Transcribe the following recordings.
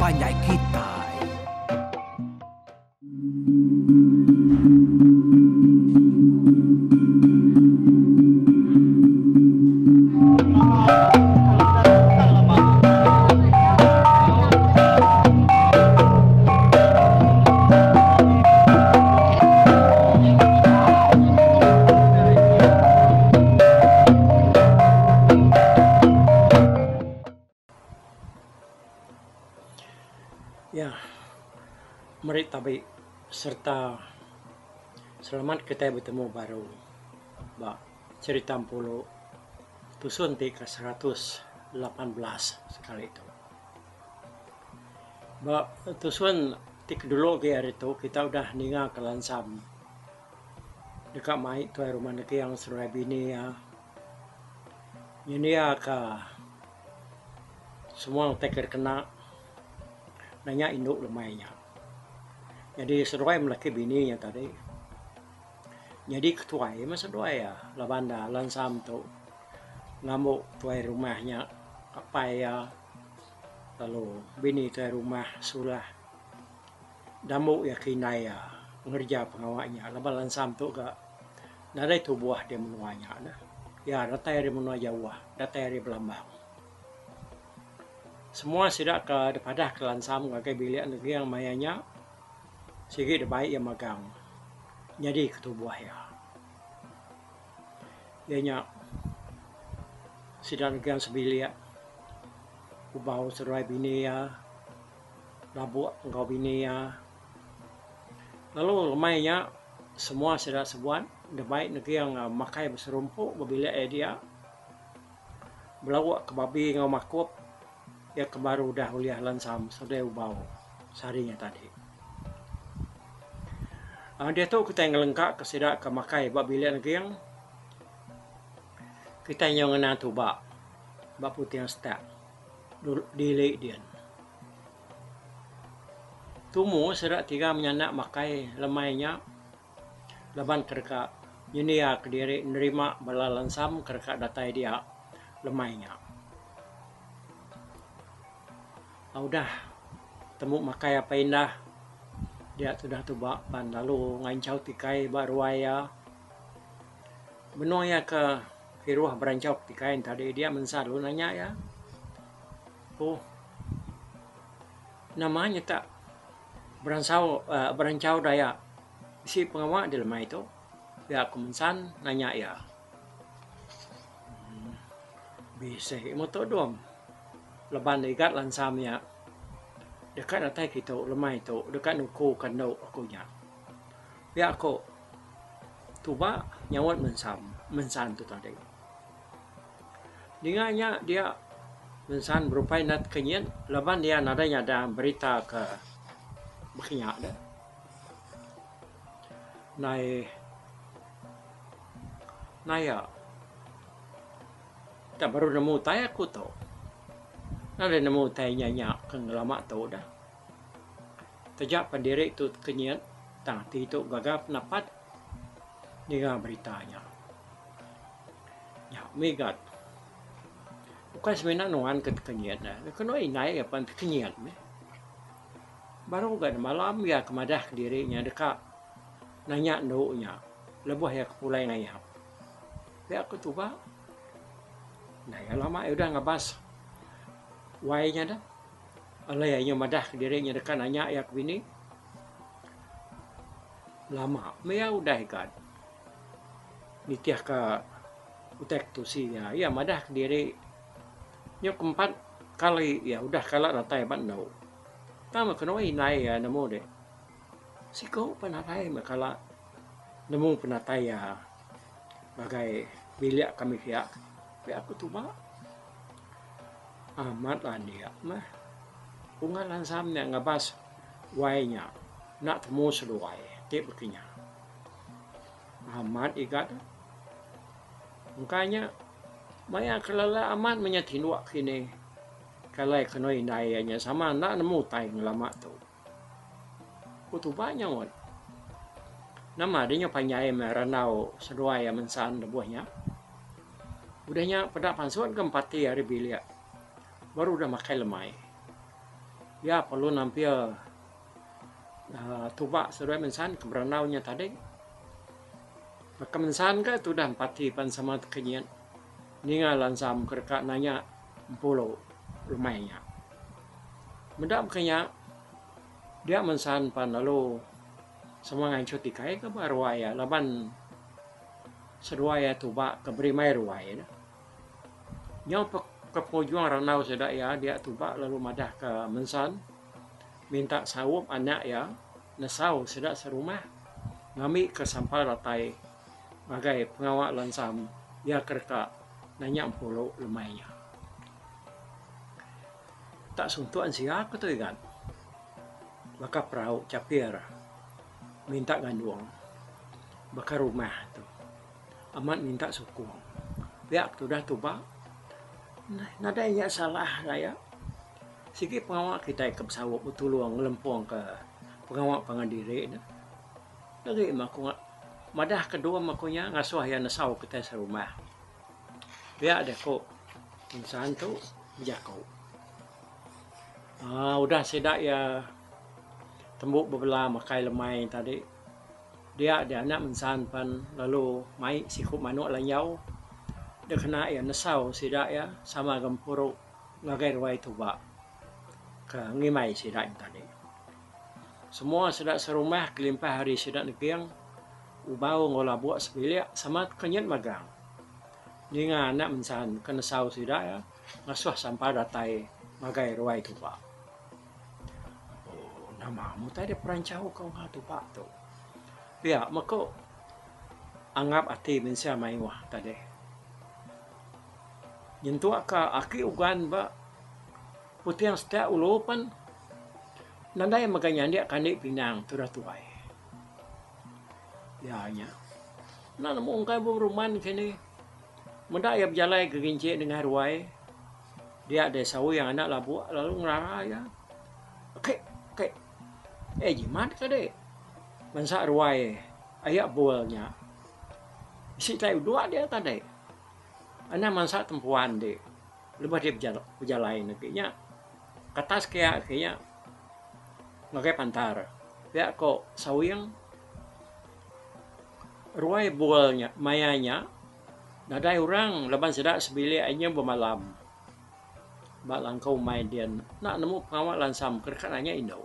panjai kitai. Iya meri tabi sereta selamat kitai betemu baru ba cherita Empulu tusun ti ke 118 sekali tu. Ba tusun ti ke dulu agi ari tu kita udah ninga ke lansam deka mai tuai rumah neging seduai bini iya nyendiaka semua utai ke dikena nanya indu lemai nya. Nyadi seduai melaki bini nya tadi nyadi ketuai meh seduai iya laban da lansam tu ngambu tuai rumah nya apai iya lalu bini tuai rumah sulah dambu iya ke indai iya ngereja pengawa nya laban lansam tu ga nadai tubuh di menua nya neh. Iya datai ari menua jauh datai ari Belambang. Semua sida ke dipadah ke lansam ngagai bilik neging maya nya sigi dibai iya magang nyadi ke tubuh iya. Iya nya sida neging sebilik ubau seduai bini iya labuk enggau bini iya. Lalu lemai nya semua sida sebuat dibai neging makai beserumpu ba bilik iya dia. Belauk ke babi enggau makup iya ke baru udah ulih lansam sedai ubau sehari nya tadi. Aaa diatu kitai ngelengka ke sida ke makai ba bilik neging kitai nyau ngena tuba ba puting setak dili din. Tumu sida tiga menyanak makai lemai nya. Laban ke deka nyendia kediri nerima bala lansam ke deka datai dia lemai nya. Udah tembu makai apai indah dia tudah tuba pan lalu nganchau tikai ba ruai iya. Benung iya ke kiruh beranchau tikai ne tadi dia mensa lalu nanya iya. Puh nama nyata Beransau beranchau daya bisi pengawa di lemai tu pia ku Mensan nanya iya. Bisi mutu dom laban igat lansam iya deka datai kitu lemai tu deka nuku ka endo aku nya. Pia ku tuba nyaut Mensam Mensan tu tadi. Ninga nya dia Mensan berupai nat kenyit laban iya nadai nyadang berita ke bekinya deh. Nai naya tak baru nemu utai aku tu. Nadai nemu utai nya nya ke ngelama tu deh. Taja pan diri tu kenyit tang ati tu gaga penapat ninga berita nya. Nya mega ukai semina nuan ke tekenyit ne kenu indai iya pan tekenyit meh. Baru ga nemalam iya ke madah kediri nya deka nanya endu nya lebuh iya ke pulai ngayap. Pia ku tuba ndai iya lama iya udah ngabas wai nya deh. Alai iya madah kediri nya deka nanya iya ke bini. Lama meh iya udah igat. Nitihka utai ke tusi iya, iya madah kediri nyau ke empat kali iya udah kala datai ba endu. Tang meh kenu indai iya nemu deh. Siku pun nadai meh kala nemu penatai iya ngagai bilik kami pia. Pia ku tuba. Amat landik meh. Unga lansam nya ngabas wai nya enda temu seduai ti baka nya. Amat iga tu. Engka nya maya ke lelak amat meh nya tinduk kini. Kalai ke anu indai iya nya sama enda nemu utai ngelama tu. Ku tuba nyaut. Nama deh nya panjai meh randau seduai iya mensan lebuh nya. Udah nya peda pansut ga empati ari bilik baru udah makai lemai. Iya perlu nampil uhh tuba seduai mensan ke berandau nya tadi. Baka mensan ka tudah empati pan sama tekenyit ninga lansam ke deka nanya empulu lemai nya. Meda baka nya dia mensan pan lalu sama nganchut tikai ka ba ruai iya laban seduai iya tuba ke berimbai ruai ne. Nyau ke pengujung randau sida iya dia tuba lalu madah ke Mensan minta saup anak iya nesau sida serumah ngambi ke sampal datai ngagai pengawa lansam iya ke deka nanya empulu lemai nya. Tak suntuk ensia ke tu igat baka perau chapir minta gandung baka rumah tu. Amat minta sukung. Pia ke tudah tuba nadai nya salah raya. Sigi pengawa kitai ke besaup betulung ngelempung ke pengawa pangan diri ne. Agi meh aku madah ke dua aku nya ngasuh iya nesau kitai serumah. Pia deh ku insan tu bejaku. Aaa udah sida iya tembu bebela makai lemai tadi. Dia deh anak mensan pan lalu mai siku manuk lanjau deh kena iya nesau sida iya sama gempuru ngagai ruai tuba ke ngimbai sida nya tadi. Semua sida serumah kelimpah ari sida neging ubau enggau labuk sebilik sama tekenyit magang ninga anak mensan ke nesau sida iya ngasuh sampal datai ngagai ruai tuba. Oh nama mutai dep perancau ka enggau tuba tu. Pia meko anggap ati mensia mayuh tadi. Nyentuk ka aki ugan ba puting setak ulu pen nadai mega nyandik kandi pinang tudah tuai. Iya nya. Enda nemu engkai beruman kini. Meda iya bejalai geginchik nengah ruai. Dia deh sawi yang anak labuk lalu ngerara iya. Okey, okey. Eh jimat ka dek. Bansa ruai aya bul nya. Bisi tai udok dia tadi. Anang mansa tempuan dek. Lebuh dek bejalai ne ti nya. Katas kiya ke nya ngagai pantar. Pia ko Sawing ruai bul nya maya nya. Nadai orang laban sida sebilik inya bemalam ba langkau umai din enda nemu pengawa lansam ke deka nanya indu.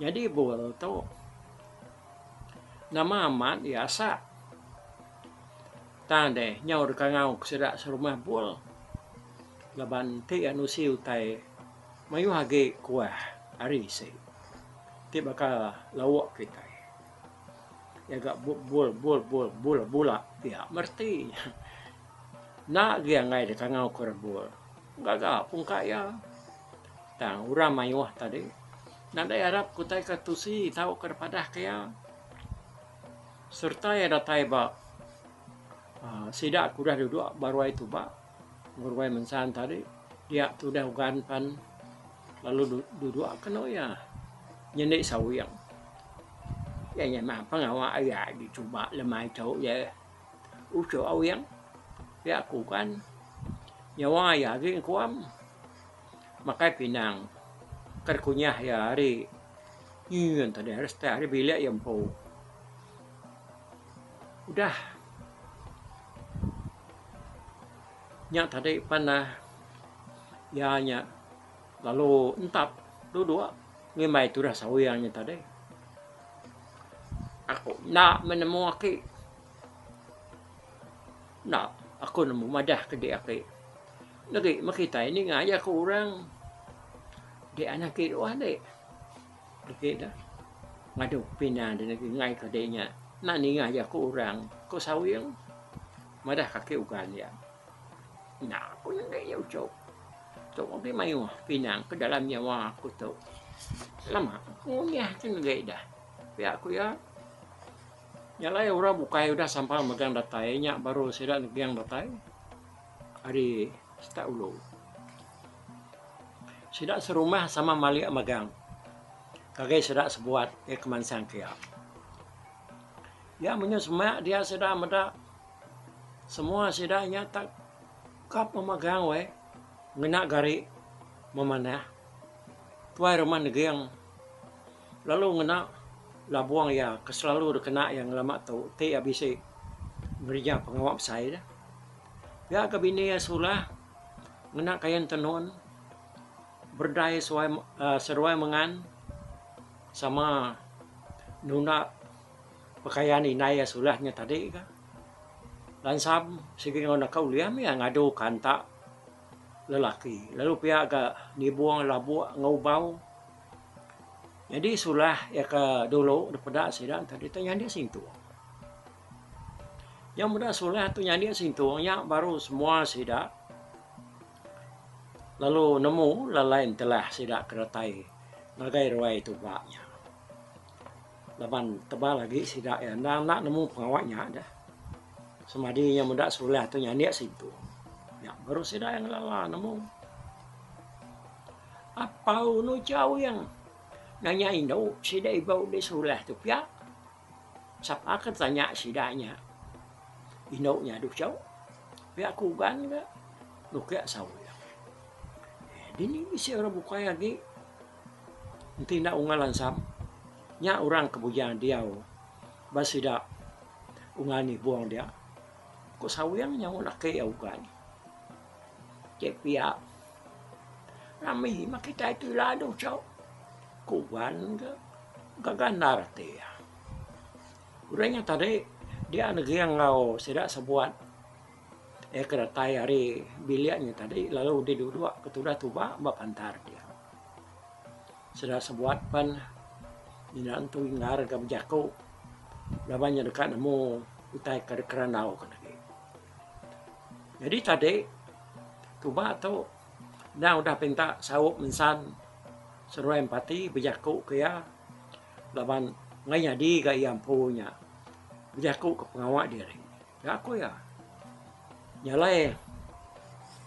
Nyadi bul tu nama amat iya asak tang deh nyau deka ngau ke sida serumah bul laban ti iya nusi utai mayuh agi kuah ari isi ti baka lauk kitai. Iya ga bul bul bul bul bula pia mereti nya. Enda agi anggai deka ngau ke rebul. Gaga pungka iya. Tang orang mayuh tadi nadai arap ke utai ke tusi tauka dipadah ke iya. Sereta iya datai ba uhh sida ke udah duduk ba ruai tuba ruai mensan tadi dia tudah ugan pan lalu duduk kenu iya nyendi sawing. Iya nya mah pengawa iya dicuba lemai tu ye. Uchu awing pia ku kan nyawa iya agi engkuam makai pinang ke dikunyah iya ari nyin tadi ari setak ari bilik iya empu. Udah nya tadi pan ne iya nya lalu entap duduk. Ngimbai tudah sawing nya tadi. Aku enda meh nemu aki. Enda aku nemu madah ke dik aki. Negi meh kitai ninga jaku orang. Dik anang kiruh dik. Agi dah ngadu pina deh negi enggai ke dik nya enda ninga jaku orang ku sawing madah ke aki ugan iya. Enda ku negi iya uchu. Tu agi mayuh pinang ke dalam nyawa aku tu. Lama aku ngunyah ke negi dah. Pia ku iya. Nya alai orang bukai udah sampal megang datai nya baru sida neging datai ari setak ulu. Sida serumah sama malik megang ngagai sida sebuat iya ke mansang ke iya. Iya menyau semak dia sida meda semua sida nya tak Kap memegang weh ngena gari memanah. Tuai Rumah Neging lalu ngena labung iya ke selalu dikena iya ngelama tu ti iya bisi ngereja pengawa besai deh. Pia ga bini iya sulah ngena kain tenun berdai suai uhh seduai mengan sama nunda pekayan indai iya sulah nya tadi ka. Lansam sigi enggau naka ulih mih iya ngadu ka enta lelaki lalu pia ga nibung labuk enggau ubau. Nyadi sulah iya ke dulu dipeda sida tadi tu nyadi sintung. Nyau meda sulah tu nyadi sintung nya baru semua sida lalu nemu lalai entelah sida ke datai ngagai ruai tuba nya. Laban tebal agi sida iya enda enda nemu pengawa nya deh. Semadi nya meda sulah tu nyandik sintung. Nya baru sida iya ngelala nemu. Apau enu chawing nanya indu sida ibu di sulah tu pia. Sapa ke tanya sida nya indu nya aduh chau. Pia ku ugan ga nukik sawing. Dini bisi orang bukai agi. Enti enda ungal ansam, nya orang ke bujang diau ba sida ungal nibung dia. Ku Sawing nyaut laki iya ugan. Ti pia rami meh kitai tu ila aduh chau. Ku ugan ga gaga endar ati iya. Udah nya tadi dia neging enggau sida sebuat. Iya ke datai ari bilik nya tadi lalu diduduk ke tudah tuba ba pantar dia. Sida sebuat pan enda entu inggar ga bejaku laban nya deka nemu utai ke dikerandau ke agi. Nyadi tadi tuba tu endang udah pinta saup mensan seruai empati bejaku ke iya laban enggai nyadi ga iya empu nya bejaku ke pengawa diri. Nya ku iya. Nya alai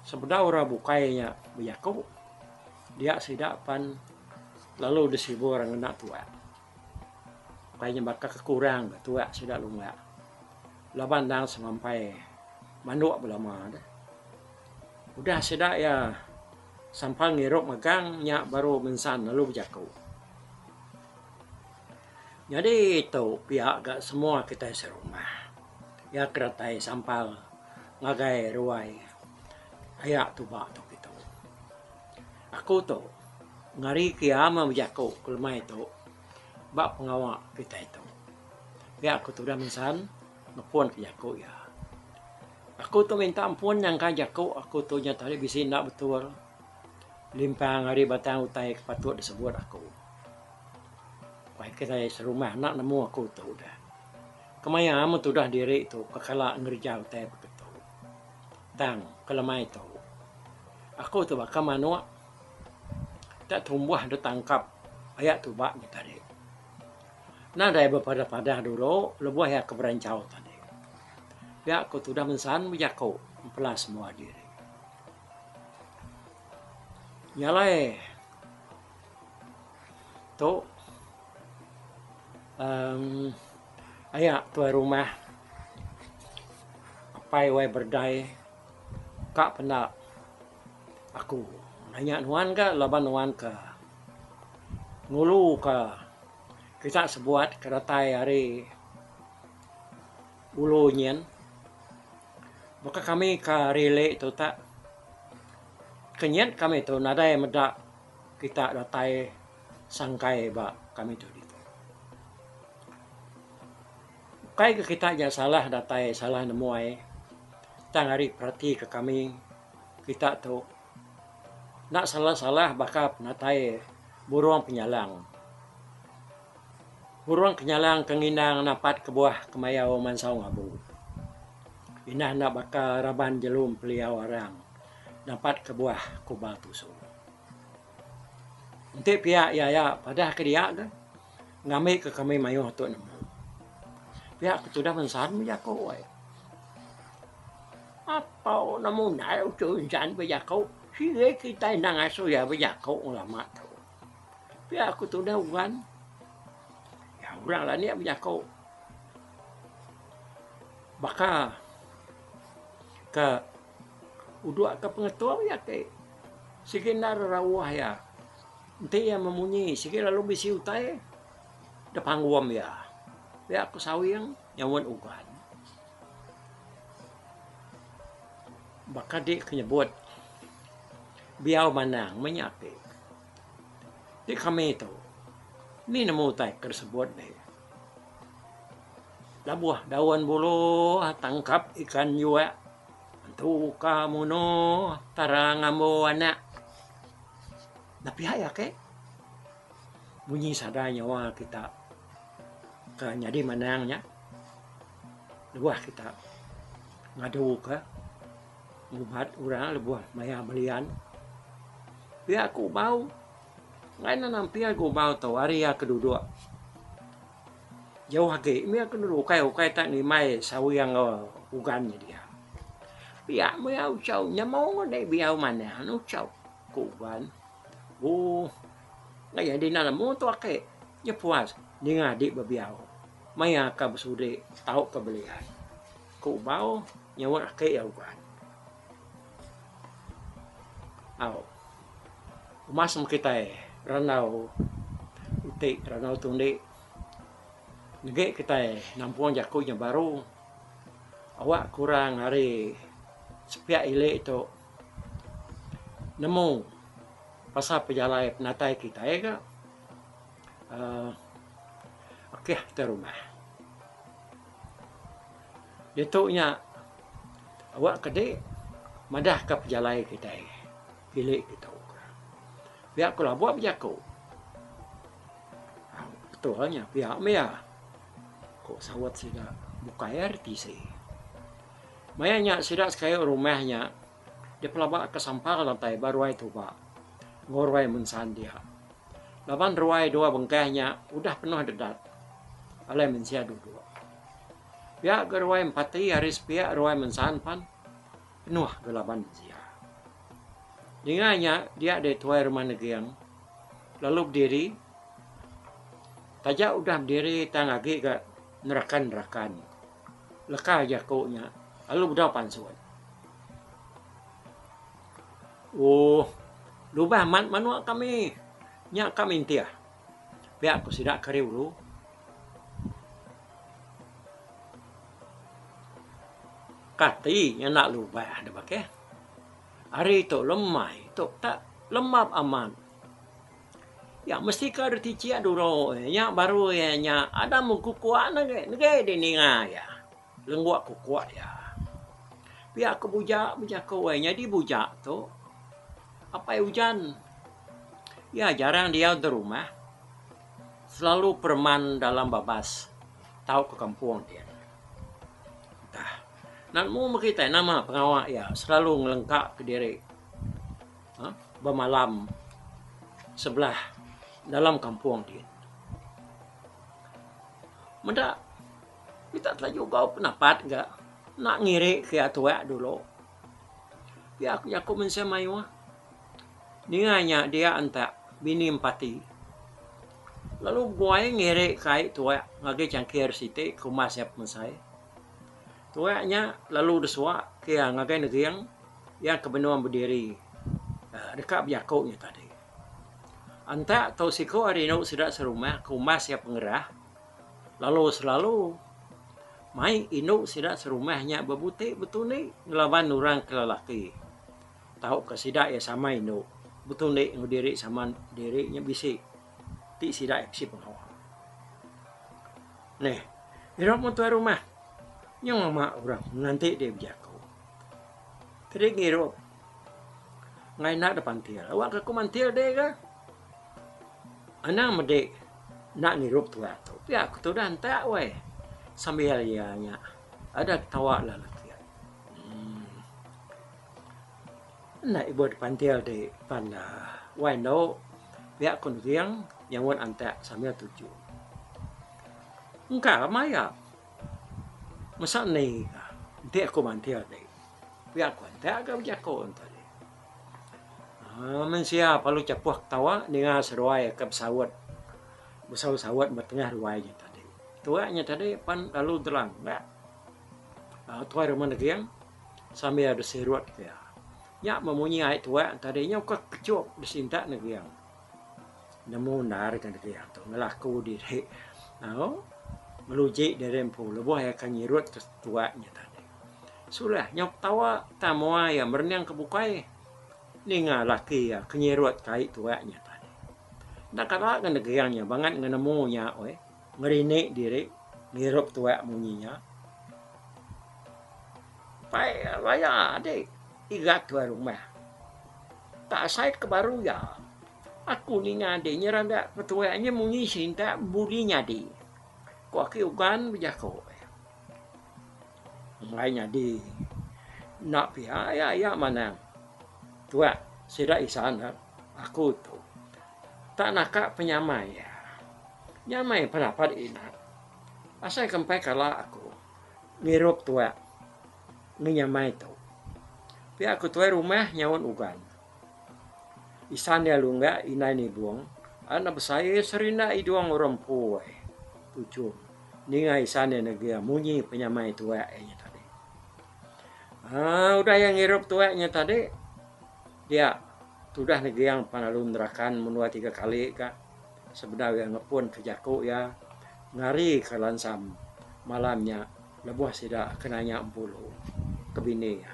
sebedau orang bukai nya bejaku dia sida pan lalu disibur ngena tuak. Ukai nya baka ke kurang ga tuak sida lunggak laban endang semampai manduk belama deh. Udah sida iya sampal ngirup megang nya baru mensan lalu bejaku. Nyadi tu pia ga semua kitai serumah iya ke datai sampal ngagai ruai aya tuba tu kitu. Aku tu ngari ke iya meh bejaku ke lemai tu ba pengawa kitai tu. Pia ku tudah mensan ngepun ke jaku iya. Aku tu minta ampun nyangka jaku aku tu nya tadi bisi enda betul limpang ari batang utai ke patut disebut aku. Pai kitai serumah enda nemu aku tu udah. Kemaya meh tudah diri tu ke kala ngereja utai baka tu. Tang ke lemai tu aku tu baka manok tak tumbuh dep tangkap aya tuba nya tadi. Nadai bepadah-padah dulu lebuh iya ke beranchau tadi. Pia ku tudah mensan bejaku empelas mua diri. Nya alai. Tu uhh aya tuai rumah apai wai berdai ka penda aku nanya nuan ka laban nuan ka ngulu ka kita sebuat ke datai ari ulu nyin baka kami ka ari ili tu tak kenyit kami tu nadai meda. Kita datai sangkai ba kami tu ditu. Ukai ke kita nya salah datai salah nemu ai tang ari perati ke kami kita tu enda salah-salah baka penatai burung penyalang. Burung kenyalang ke ngindang napat kebuah kemayau mansau ngabu. Indah enda baka raban jelu empeliau arang napat kebuah kubal tusu. Enti pia iya iya padah ke dia ga ngambi ke kami mayuh tu nemu. Pia ke tudah mensan bejaku ai. Apau nemu ndai uchu ensan bejaku sigi kitai enda ngasuh iya bejaku ngelama tu. Pia ku tudah ugan. Ya orang lanik bejaku baka ke udok ke pengetung iya ti. Sigi enda rerauh iya. Enti iya memunyi sigi lalu bisi utai da panggum iya. Pia ku Sawing nyaut Ugan. Baka di ke nyebut biau manang meh nya ati. Ti kami tu ni nemu utai ke disebut deh. Labuh daun buluh tangkap ikan juak entu ka munuh tara ngambu anak. Nah pia iya ke munyi sada nyawa kita ke nyadi manang nya lebuh kita ngadu ka ngubat orang lebuh maya belian. Pia ku bau Enggai ne nampil ga ubau tu ari iya ke duduk. Jauh agi mih ke duduk ukai ukai tak ngimbai sawing enggau ugan nya dia. Pia meh iya uchu nyemung deh biau manah ne uchu ku ugan. Ooh enggai nyadi enda nemu tu ake nya puas ninga adi bebiau maya ka besudi tauka belian ku ubau nyaut ake iya ugan. Au. Umas meh kitai randau uti randau tundi negi kitai nampung jaku nya baru awak kurang ari sepiak ili tu nemu pasal pejalai penatai kitai ga uhh akih kitai rumah. Ditu nya awak ke di madah ka pejalai kitai ili kitu. Pia ku labuk bejaku. Betul nya pia meh iya ku saut sida bukai ari tisi. Maya nya sida sekayu rumah nya dipelaba ka sampar lantai ba ruai tuba enggau ruai mensan dia. Laban ruai dua bengkah nya udah penuh dedat alai mensia duduk. Pia ga ruai empati ari sepiak ruai mensan pan penuh ga laban mensia. Ninga nya dia deh tuai rumah Neging lalu bediri taja udah bediri tang agi ga nerakan-nerakan leka jaku nya lalu bedau pansut. Ooh lubah amat manuk kami nya ka mintih pia ku sida ke ari ulu. Kati ngena lubah da bakih. Hari tu lemai tu tak lembap amat. Ya mesti ka deh tichik dulu nya baru iya nya ada mung kukuk ne agi negi deh ninga iya. Lenggok kukuk iya. Pia ku buja bejaku ai nyadi buja tu apai ujan. Iya jarang diau da rumah selalu pereman dalam babas tauka kampung din. Entah nemu meh kitai nama pengawa iya selalu ngelengka kediri uhh bemalam sebelah dalam kampung din. Meda Kita telaju gau penapat ga enda ngiri ke iya tuak dulu. Pia ku jaku mensia mayuh. Ninga nya dia entak bini empati lalu beguai ngiri ke ai tuak ngagai changkir siti ke umas iya pemesai. Tuak nya lalu desuak ke iya ngagai neging iya ke benung bediri deka bejaku nya tadi. Entak tu siku ari indu sida serumah ke umas iya pengerah. Lalu selalu mai indu sida serumah nya bebuti betundi ngelaban orang ke lelaki tauka sida iya sama indu betundi enggau diri sama diri nya bisi ti sida iya bisi pengawa. Neh ira mun tuai rumah nyau lama orang nganti diri bejaku. Tadi ngirup enggai enda dep antil awak ka ku mantil deh ga. Anang medi enda ngirup tuak tu. Pia ku tudah entak weh. Sambil iya nya ada ketawa lalu kiye. Emm. Enda ibuh dipantil di pan wai endo pia ku Nering nyaut antak sambil tuju. Engka maya mesa ni ka enti aku mantil di. Pia ku antak ga bejaku tadi. Aaa mensia perlu chapuh ketawa ninga seduai ke besaut besaut-saut ba tengah ruai nya tadi. Tuak nya tadi pan lalu terang ba aaa tuai rumah neging sambil besirut ke iya. Nya memunyi ai tuak tadi nyau ke kechup disintak neging. Nemu endar ga neging tu ngelaku diri au ngeluji diri empu lebuh iya ke nyirut ke tuak nya tadi. Sulah nyau ketawa tang mua iya merening ke bukai ninga laki iya ke nyirut ke ai tuak nya tadi. Enda kala ga neging nya bangat ngenemu nya weh ngerinik diri ngirup tuak munyi nya. Pai laya adi igat tuai rumah. Tak asai ke baru iya. Aku ninga adi nyeranda petuai nya munyi sintak budi nyadi. Ku aki Ugan bejaku. Enggai nyadi. Enda pia iya iya manang. Tuak sida isan aku tu. Tak naka penyamai iya. Nyamai penapat ina. Asai ke empai kala aku ngirup tuak ngenyamai tu. Pia ku tuai rumah nyaut Ugan. Isan iya lungga indai nibung anak besai serinda idung orang empu ai tuchum ninga isan iya negi munyi penyamai tuak iya nya tadi. Aaa udah iya ngirup tuak nya tadi dia tudah neging pan lalu nerakan menua tiga kali ka sebedau iya ngepun ke jaku iya ngari ke lansam malam nya lebuh sida ke nanya empulu ke bini iya.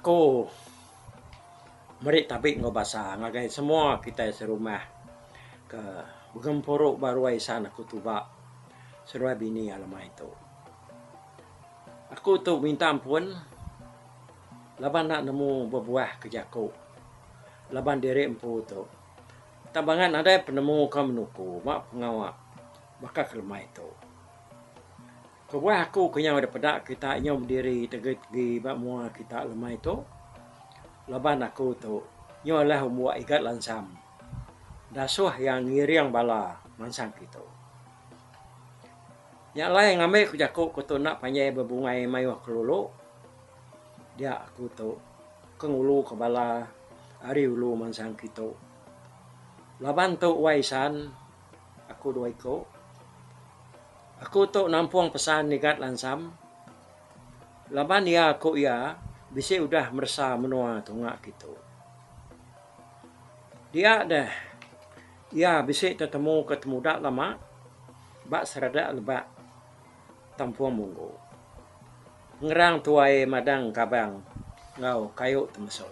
Aku meri tabi enggau basa ngagai semua kitai serumah ke begempuru ba ruai isan aku tuba seruai bini alemai tu. Aku tu minta ampun laban enda nemu bebuah ke jaku laban diri empu tu. Tang bangat nadai penemu ke menuku ba pengawa baka ke lemai tu. Kebuah aku ke nyau dipeda kita nyau bediri tegi-tegi ba mua kita lemai tu laban aku tu nyau alah umbuk igat lansam dasuh iya ngiring bala mansang kitu. Nya alai ngambi ku jaku ku tu enda panjai bebungai mayuh kelulu dia aku tu ke ngulu ke bala ari ulu mansang kitu. Laban tu wai isan aku dua iku. Aku tu nampung pesan Igat Lansam laban iya ku iya bisi udah meresa menua tunga kitu. Dia deh iya bisi tetemu ke temuda lama ba seradak lebak Tampung Munggu. Pengerang tuai madang kabang enggau kayu temesu.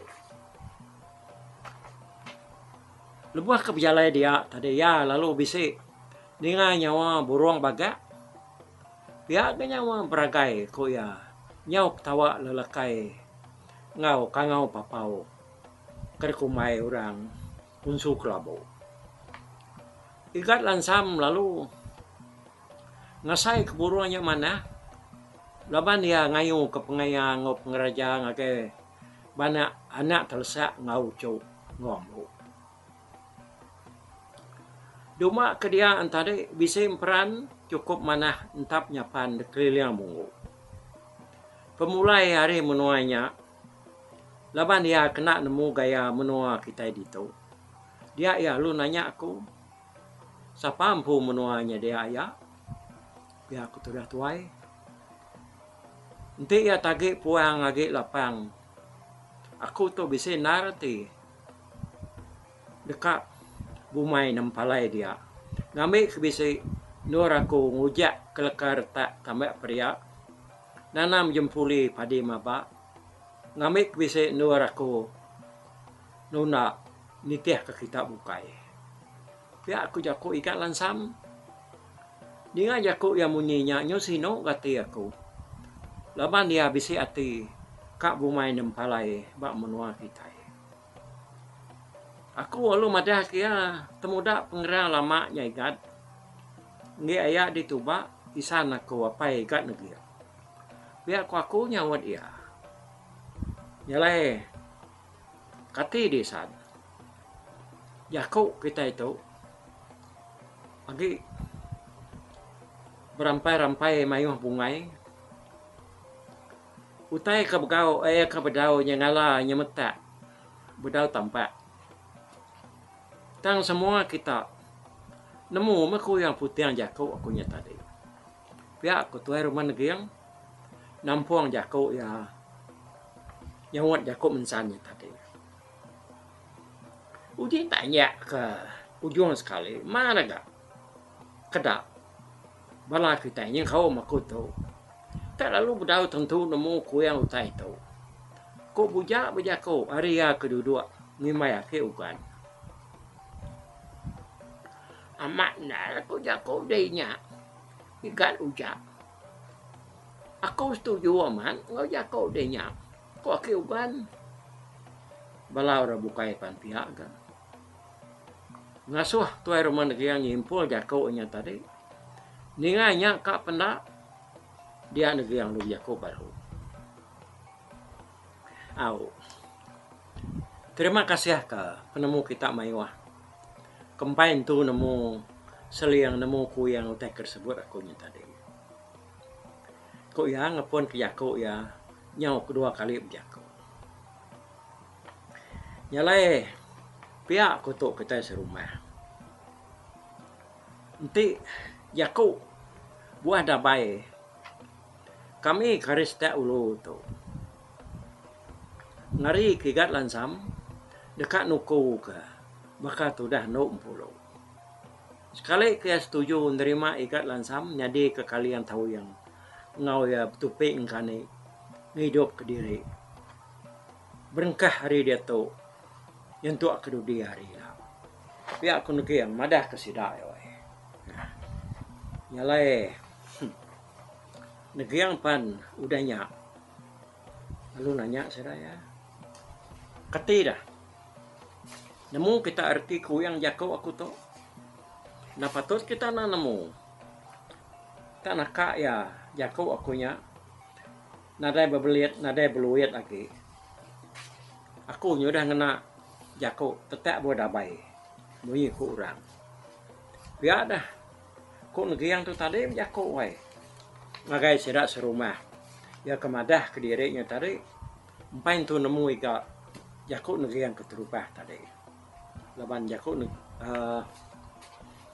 Lebuh ke bejalai dia tadi iya lalu bisi Ninga nyawa burung bagak, pia ga nyawa beragai ku iya nyau ketawa lelekai enggau kangau papau ke dikumbai orang Unsu Kelabu. Igat Lansam lalu ngasai ke burung nya manah laban iya ngayu ke pengaya enggau pengeraja ngagai bana anak telesak enggau uchu enggau ambu. Duma ke dia entadi bisi emperan chukup manah entap nyapan dikeliling munggu. Pemulai ari menua nya laban iya kena nemu gaya menua kitai ditu. Dia iya lalu nanya aku, Sapa empu menua nya dia aya? Pia ku tudah tuai. Enti iya tagi puang agi lapang aku tu bisi endar ti. Deka bumai nempalai dia. Ngambi ke bisi endur aku ngujak ke leka retak tambak peria, nanam jempuli padi maba. Ngambi ke bisi endur aku nunda nitih ke kita bukai. Pia ku jaku Igat Lansam. Ninga jaku iya munyi nya nyu sinu ga ati aku. Laban iya bisi ati ka bumai nempalai ba menua kitai. Aku lalu madah ke iya temuda pengerang lama nya Igat. Enggi aya dituba isan aku apai Igat neging. Pia ku aku nyaut iya. Nya alai kati di isan. Jaku kitai tu agi berampai-rampai mayuh bungai. Utai ke begau eh ke bedau nyengala nyemetak bedau tampak. Tang semua kita nemu meh ku iya puting jaku aku nya tadi. Pia ku Tuai Rumah Neging nampung jaku iya. Nyaut jaku mensan nya tadi. Uji tanya ke ujung sekali mar ga keda bala kitai nyengkaum aku tu tak lalu bedau tentu nemu kuing utai tu. Ku Buja bejaku ari iya ke duduk ngimbai aki Ugan. Amat endar ku jaku dei nya Igat Ujak. Aku setuju amat enggau jaku dei nya, ku aki Ugan. Bala orang bukai pan pia ga. Ngasuh Tuai Rumah Neging nyimpul jaku inya tadi. Ninga nya ka penda dia Neging lalu bejaku baru. Au. Terima kasih ka penemu kita mayuh. Kempai entu nemu seling nemu kuing utai ke disebut aku nya tadi. Ku iya ngepun ke jaku iya nyau kedua kali bejaku. Nya alai pia ku tu kitai serumah. Enti jaku buah dabai kami ke ari setak ulu tu ngari ke Igat Lansam deka nuku ke baka tudah endo empulu. Sekali ke iya setuju nerima Igat Lansam nyadi ke kaling tawing enggau iya betupi engkani ngidup kediri. Berengkah ari diatu nyentuk ke dudi hari ila. Pia ku Neging madah ke sida iya weh. Nya alai Neging pan udah nya lalu nanya sida iya. Kati dah nemu kita reti kuing jaku aku tu. Enda patut kita enda nemu. Tak naka iya jaku aku nya nadai bebelit nadai beluit agi. Aku nyudah ngena jaku tetak buah dabai munyi ku orang. Pia dah ku Neging tu tadi bejaku ai ngagai sida serumah iya ke madah kediri nya tadi empai entu nemu iga jaku Neging keterubah tadi. Laban jaku uhh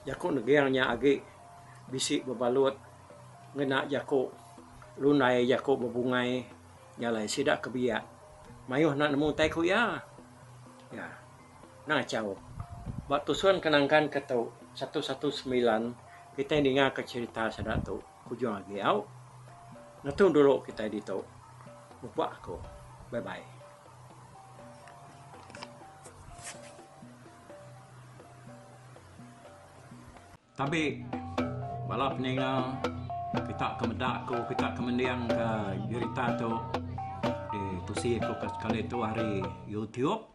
jaku Neging nya agi bisi bebalut ngena jaku lundai jaku bebungai nya alai sida ke biak mayuh enda nemu utai ku iya. Iya ngachau. Ba tusun ke nangkan ke tu satu satu semilan kitai ninga ke cherita sida tu kujung agi au. Ngetu dulu kitai ditu. Mupuk aku. Bye bye. Tabi bala peninga kita ke meda aku kita ke mending ke jerita tu ditusi aku ke sekali tu ari YouTube.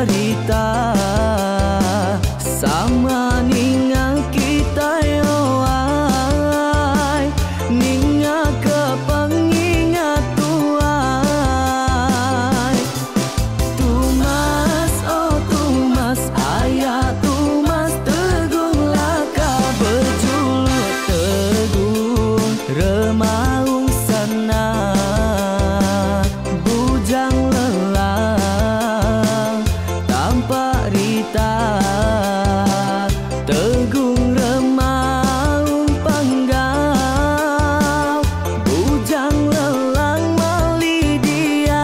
cherita Sama ninga kitai oh ai Ninga ke pengingat tuai Tumas oh Tumas aya Tumas Tegung laka bejuluk Tegung Remaung Sana Bujang Lelang Tampak Rita Tegung Remaung Panggau Bujang Lelang Mali Diau.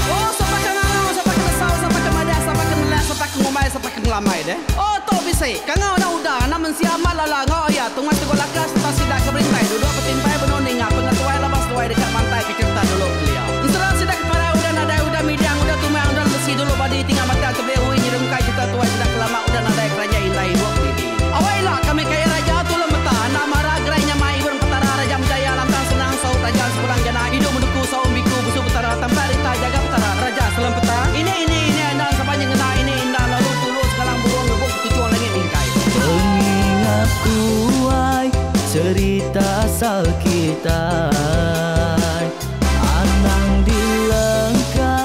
Oh sapa ke ngangau sapa ke nesau sapa ke madah sapa ke nelak sapa ke ngumbai sapa ke ngelamai deh. Oh tu bisi kangau anak uda anak mensia amat lala enggau aya tungai tegok laka sereta sida ke berintai duduk betimpai benung ninga pengetuai laban seduai deka mantai ke cherita dulu kelia. Ensera sida ke parai udah nadai udah midang udah tumang udah lemesi dulu badi tinggal batang tebing ui nyerungkai cherita tuai sida ke lama udah nadai keranjai indai ibuk didi. Awai ila kami kaya raja tulung meta enda mara gerai nyamai ibun petara raja menjaya lantang senang saut raja sepulang jana idup menduku saum biku busu petara tampak rita jaga petara raja selempeta ini ini ini endang sapa nyengena ini indah lalu tulu sekalang burung ngebuk ketuchung langit mingkai. Pengingat kuai cerita asal kitai Anang dilengka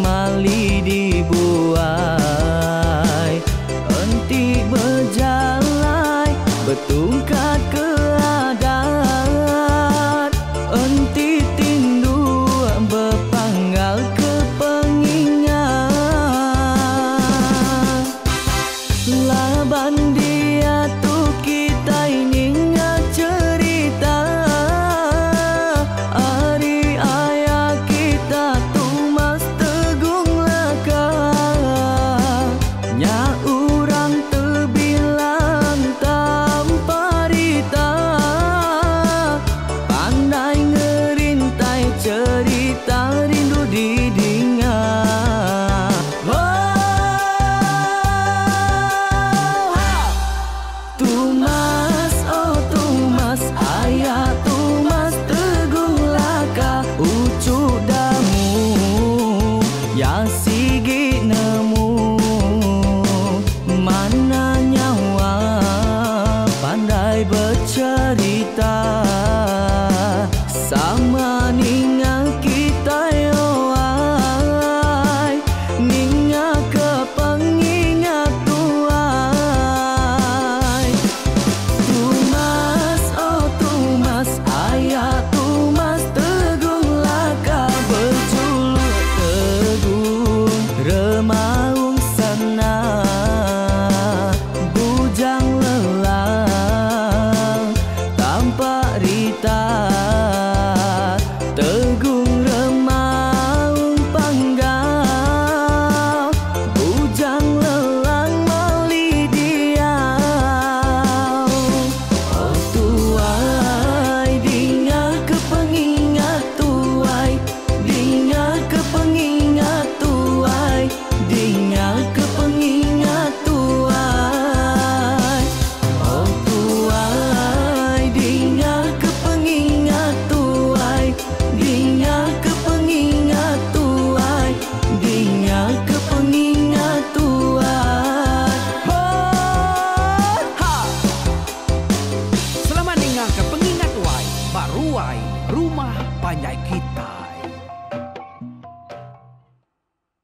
mali dibuai Enti bejalai betungkat ke adat Enti tindu bepanggal ke pengingat Laban diatu kitai ninga cherita ari aya kita Tumas Tegung Laka Nya urang tebilang tampa rita Pandai ngerintai cherita rindu didinga Oh ha! Tumas oh Tumas aya Tumas Tegung Laka uchu damu ya.